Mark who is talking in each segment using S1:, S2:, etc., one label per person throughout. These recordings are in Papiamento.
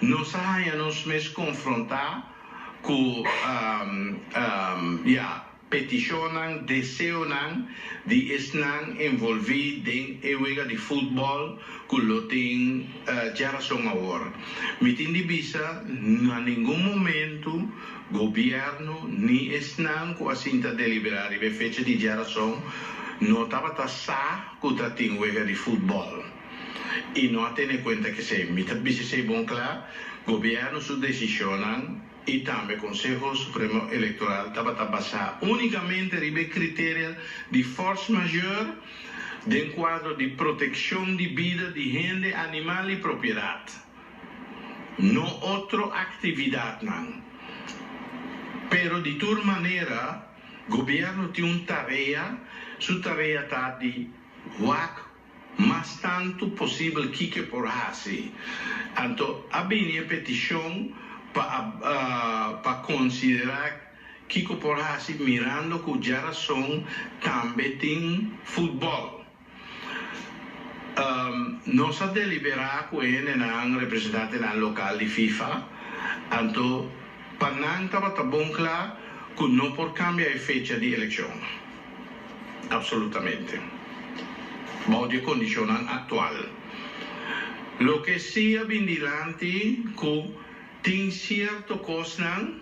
S1: Nos a haña nos mes konfrontá ku ya petishonnan, deseonan di esnan envolví den e wega di futbòl ku lo tin djarason awor. Mi tin di bisa na ningun momentu gobièrnu ni esnan ku a sinta deliberá riba e fecha di djarason no tabata sa ku ta tin wega di futbòl i no a tene kuenta ku esei. Mi ta bisa esei bon kla, gobièrnu su desishonnan i tambe Konseho Supremo Elektoral tabata basá únikamente riba e kriteria di force majeure den kuadro di protekshon di bida di hende, animal i propiedat, no otro aktividatnan. Pero di tur manera gobièrnu tin un tarea, su tarea ta di wak mas tantu posibel kiko por hasi. Anto a bini e petishon pa pa konsiderá kiko por hasi mirando ku djarason tambe tin futbòl. Nos a deliberá ku e hendenan, representantenan lokal di FIFA, anto pa nan tabata bon kla ku no por kambia e fecha di elekshon. Absolutamente. Bou di e kondishonnan aktual. Loke si a bin dilanti ku tin sierto kosnan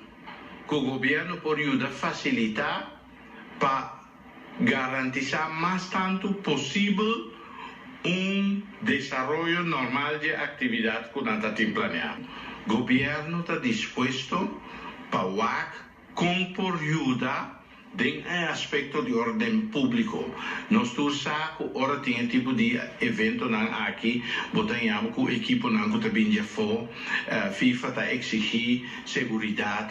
S1: ku gobièrnu por yuda fasilitá pa garantisá mas tantu posibel un desaroyo normal dje aktividat ku nan ta tin planeá. Gobièrnu ta dispuesto pa wak kon por yuda Den e aspekto di órden públiko, nos tur sa ku ora tin e tipo di eventonan aki, bo ta yama ku ekiponan ku ta bin di afó, FIFA ta eksigí seguridat,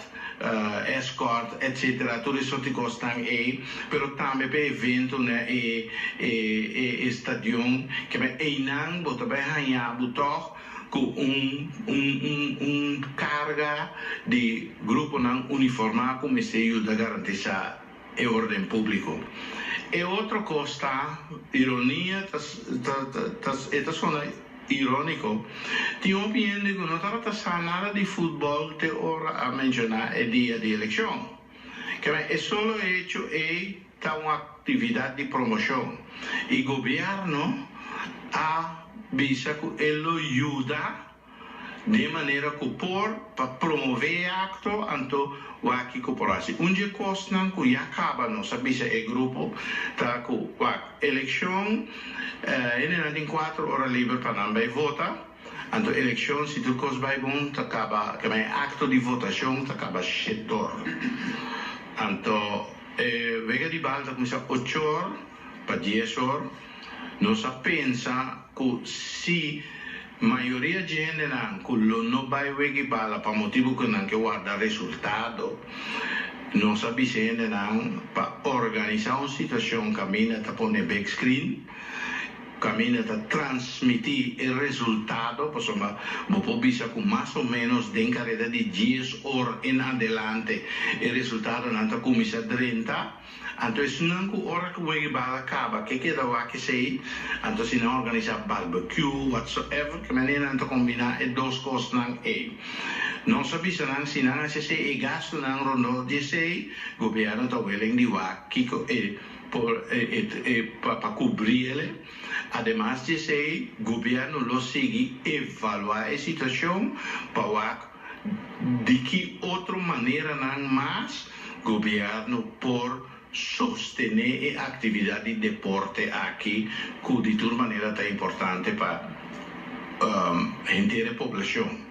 S1: eskort, etsetera, tur e sorti kosnan ei, pero tambe pa e evento na e e stadion, keme einan bo ta bai haña bo tòg ku un un un un karga di gruponan uniformá ku mester yuda garantisá e orden públiko. E otro kos ta, ironia ta ta ta e ta sona iróniko, tin hopi hende ku no tabata sa nada di futbòl te ora a menshoná e dia di elekshon. Keme e solo hecho ei Ta un actividad di promocion y gobierno a bisa cu e lo yuda den manera cu por pa promove e acto, anto wak kico por haci. Un dje cosnan cu ya caba nos a bisa e grupo ta cu wak eleccion hendenan tin cuatro ora liber pa nan bay vota, anto eleccion si tur cos bay bon ta caba, e acto di votacion ta caba shetor, anto. E wega di bal ta kuminsá ochor pa dies or. Nos a pensa ku si mayoria dje hendenan ku lo no bai wega i bala pa motibu ku nan ke warda resultado, nos a bisa e hendenan pa organisá un situashon kaminda ta pone big screen. Caminda ta transmiti e resultado pasobra bo por bisa cu mas o menos den careda di dies or en adelante e resultadonan ta cuminsa drenta. Anto esnan cu ora cu wega bala caba ke keda wak esey, anto si nan organisa barbecue whatsoever ke manera nan ta combina e dos cosnan ey. Nos a bisa nan si nan haci esey e gastonan rondor di esey gobierno ta willing di wak kico e Por e pa cubri ele. Ademas di esey, gobierno lo sigui evalua e situacion pa wak di ki otro maneranan mas gobierno por sostene e actividad di deporte aki cu di tur manera ta importante pa henter e poblacion.